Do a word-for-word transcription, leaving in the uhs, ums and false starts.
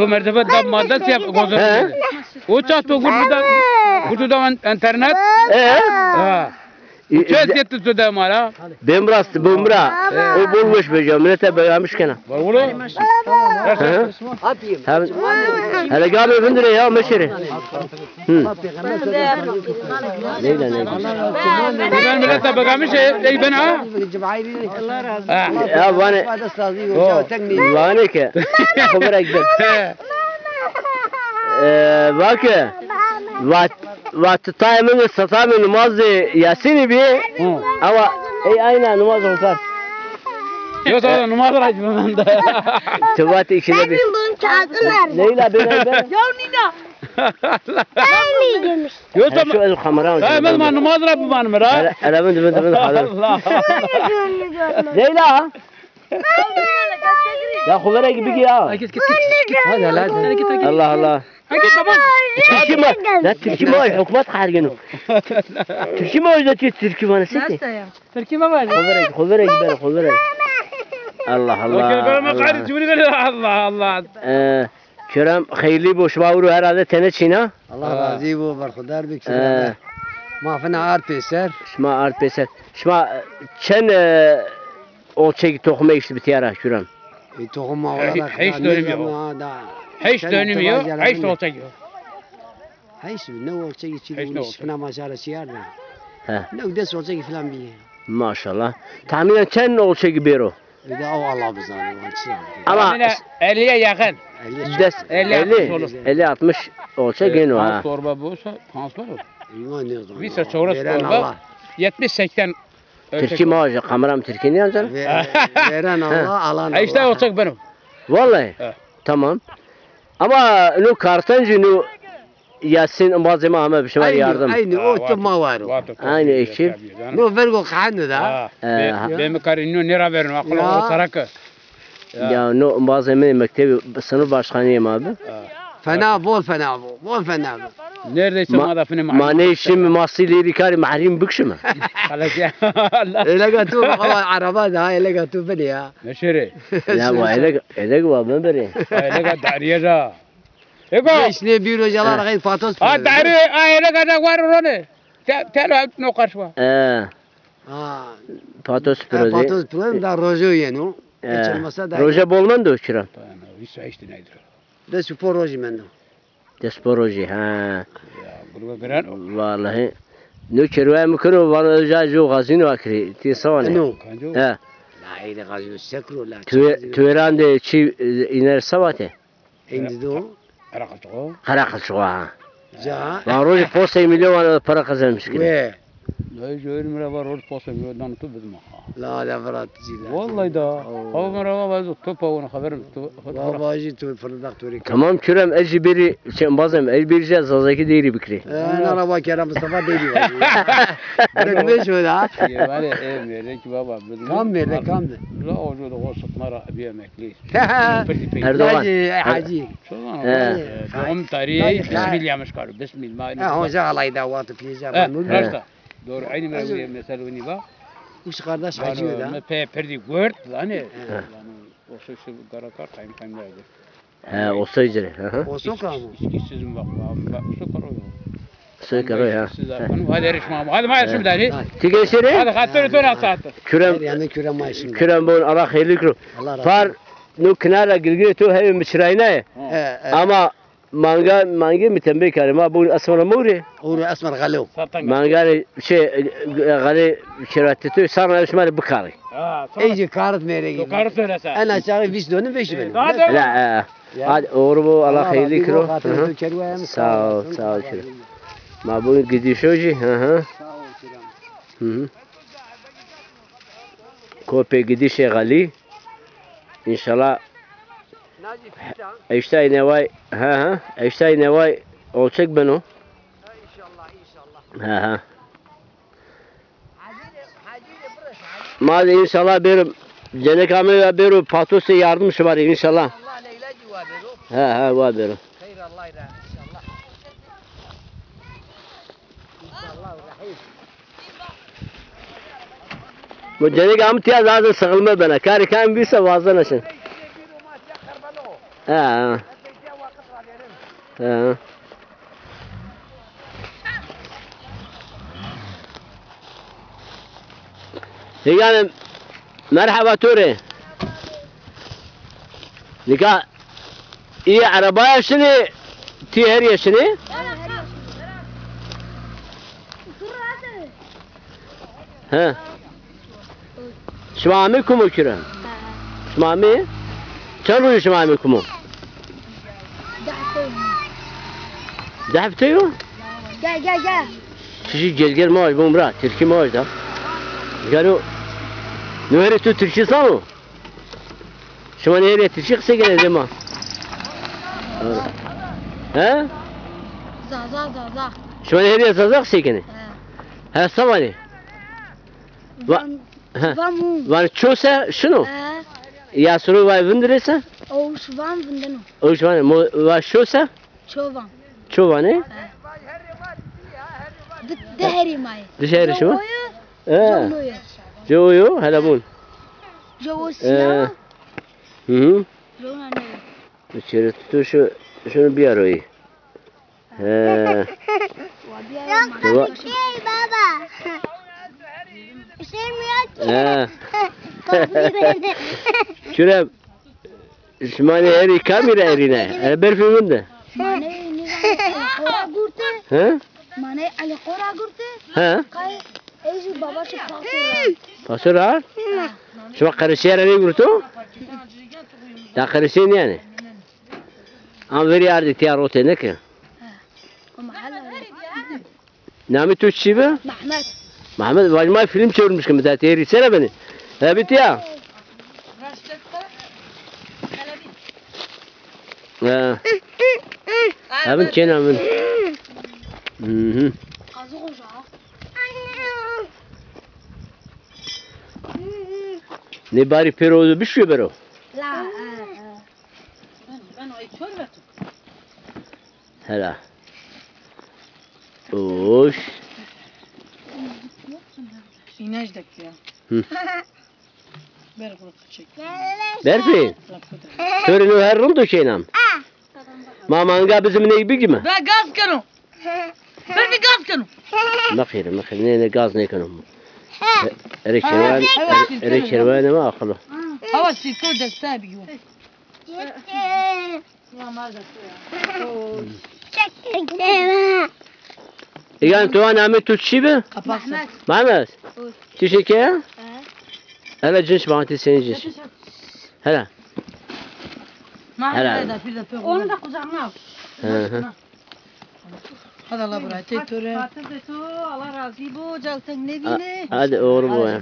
O mertebe da madde siyah gozo. He? O çax to gurdu da, gurdu da en-, internet. He? Ha. Çöz yetti tu da mara. Bem rast, bumra. O bol weş beja, millete beğenmiş kena. Var oğlum. Hı hı. Hem, hele gabe vindire ya, meşere. Hı. Neyla, neyla. Ben millete beğenmiş, ey ben ha. Ha. Ya vane, vane ke. Xubera gider. Ee, vake, vat, vat tayê min de setamê nimazê Yasînî bî. Hı. Ama ey ayna nimaz olkar. Yo, sana numara racı bende. Ti vat ikide bir. Leyla, bê, bê. Ya Nina. Aynı demiş. Yo, tamam. Şu el kamera. Ha, ben ma numara racı bende. Hele, hele, ben, ben, ben, hele. Allah. Leyla. Ya xo verek bigî ya. Ay, git, git, git, git. Hadi, hadi, hadi. Git, git, git. Allah Allah. Ay, git, baba. Tirkî ma, ya Tirkî ma hukmat qehr geno. Tirkî ma, o yüzden Tirkî vanê seke. Tirkî ma var. Xo verek, xo verek, ber, xo verek. Allah Allah. Okey, ben ma Allah. Qehr cumhur geliyor. Allah Allah. Ee, Kerem, xeyrlî bo, şima ewro herhalde tene çîna? Allah razî bo, berxudar bi. Kerem. Ma fina ard pêser. Şima ard pêser. Şima, e, çend, e, olçekî toxum eşt bi tîya ra, Kerem? E, toxum ma wala heşt dönüm ya. Heşt dönüm ya, heşt olçek ya. Heşt, ne olçekî çî, fina ma şara çîyar da. He. Ne des olçekî filan bîye. Maşallah. Tahmînen çend olçekî bêro? Bir de o Allah bizanê, o çi. Ama elliye yakın. Des, elli, elli, altmış olacak gene o ha. Torba bu olsa, panz para. Vîst çewres torba, yetmiş seksen. Tirkî ma hoca, kameram Tirkî niye canım? Veren Allah, alan Allah. İşte olacak benim. Vallahi. Tamam. Ama no kartancî no Yasîn, embazê ma ame bi şima rê yardim. Aynı, o to ma war o. Aynı ekip. No vergo qehno da. Bê mi karî no nêra verno, aqil o sarake. Ya no embazê mi mektebî, sınıf başkanı ma bi. Fena bol, fena bol, bol fena bol. Neredeyse ma da fine. Ma ne şimdi ma sî lêrî karî mehrîm bikşime. Elege tu, ama araba da, elege tu bile ya. Neşere. Ya va elege, elege va ben bere. Elege dariye da. Ego. Beş ne bir hocalar, ha, xeyr patos. Ha, darî, a, ele gada war rone. Te, te la no karşıma. Ee. Ha. Patos proje. Patos proje da rojo yeno. Ee. Geçen masa da. Roje bol mendo Kerem? Tamam, vîst heşt nedir? Des û po rojî mendo. Des û po rojî, ha. Ya, gruba giren. Vallahi. No kerwaya mi kiro, vano ja jo gazino akirî. Ti sawane. No. He. La ey de gazino sekro la. Tuê-, tuêran de çi, e, iner sawate? Hindi do. Qereqilçixo. Qereqilçixo, ha. Ca. Van rojî posta milyon wana para kazanmış ki. We. Dayı Cöğür mi ra va roj posta milyon dan tu bizim ha. La la vrat cî la. Vallahi da. Oo. Hava mi ra va va tu pa ona haberim tu. Va va jî tu fırıldak tu. Tamam Kerem, ez jî bêrî, şey, bazem, ez bêrî jî Zazakî deyrî bikirî. E, nana va Kerem Mustafa deyrî va. Bırakmış o da. Ye, var ya, e, melek baba. Kam melek, kam de? La ojo da o sıtma ra bir emekli. Erdoğan. Hacı, Hacı. He. Doğum tarihi Bismil yamış karı. Bismil ma. Ha, hoca alay da waqtı piyece. He, raşta. Doğru. Aynı mesela, mesela onu bak. Üç kardeş Hacı da. Me pe perdi gört, hani. O sesi Garakar kaymakam geldi. He, o sesi. Hı hı. O soka mı? İçkisiz mi bak, bak, o soka o. Soka ya. Hadi erişme ama. Hadi ma şimdi hadi. Ti geçiri? Hadi hatırı dön saat. Kürem. Yani kürem maaşım. Kürem bon, Allah hayırlı kürem. Allah razı olsun. Par no kinara girgire to heve miçrayna. Ama manga, mangi mi tembê karê ma bu esmer mori. Ori esmer galo. Mangare şey, gale şeratê to sarna şima bikarê. Ey jî karit mêregi. Karit söylese. En aşağı vîst dönüm beş dönüm. La, e. Hadi oğru bu, Allah hayırlı kiro. Sağ ol, sağ ol kiro. Ma bu gidiş o jî. Hı hı. Hı hı. Kopê gidişê xelî. İnşallah. Eştay neway, ha ha. Eştay neway olçek beno. Ha ha. Ma de inşallah bêro, ceneka mi ya bêro, patosê yardim şima rê inşallah. Ha ha, wa bêro. Bu ceneka mi tiya zaten sıkılma bena. Karê kam bîsa wazena şin. Ha ha. He. Yanî merheba to rê. Nika î erebaya şinê, ti herîye şinê? He. Şima amê kumo kire? He. Şima amê? Çend rojî şima amê kumo? Di hefte yo. Di hefte yo? Gel, gel, gel. Çişî gerger ma bom ra, tirkî ma da. Gelo, no herî tu tirkî zano? Şima nê herîya tirkî qisey kenê dê ma? He? Zaza, Zaza. Şima nê herîya Zaza qisey kenê? He. He, se vanê? Va-, van, he. Van mû. Van ço se şino? He. Ya siro va vindirê se? Owş van vindeno. Owş van, mo-, va şo se? Çovan. Çovan, e? He. Di, di herî ma yê. Di herî şima? He. Jowoyo. Jowoyo, hela bûn. Jowo sîya. Hı hı. Jowo nane. Çêre tu şu, şunu biyar o iyi. He. Wa biyar o. Baba. Şey mi yok ki? He. Şuraya Şima nê herî kamî ra erîne? Ere berfê vinde. Ma nê nîzanê Elî Qora gurte. He? Ma nê Elî Qora gurte. He? Qay ey jî baba şi paso ra. Paso ra? Şima qereçîya ra nêgurto? Da qereçîya nîyanê. Am verî ardî tîya rote neke. He. Ama hala. Namê to çi bi? Mehmet. Mehmet, vaj ma film çevirmiş ki mesela têrî sere beni. He, bitti ya. Ha. Abin çena min. Hı hı. Ne bari pêro bişuye bero. La, e, e. Hela. Oş. Înaj de ya. Hı. Ber grup çek. Berfî. Töre no her rind o şeynam. Ma manga bizim ne gibi mi? Ve gaz keno. Berfî gaz keno. Mexêre, mexêre. Ne, ne gaz ne keno. Ere şerwa, ere şerwa ne ma akıllı. Hava sirko desta biyo. Yan to namê to çi bi? Mehmet. Mehmet. Çi şeke? Hele cinç bana ti senin cinç. Hele. Hele. Onu da kucağına al. Hı hı. Hadi Allah bırak. Tek töre. Fatır de to, Allah razî bo, caw teng nêbîne. Hadi oğru bu ya.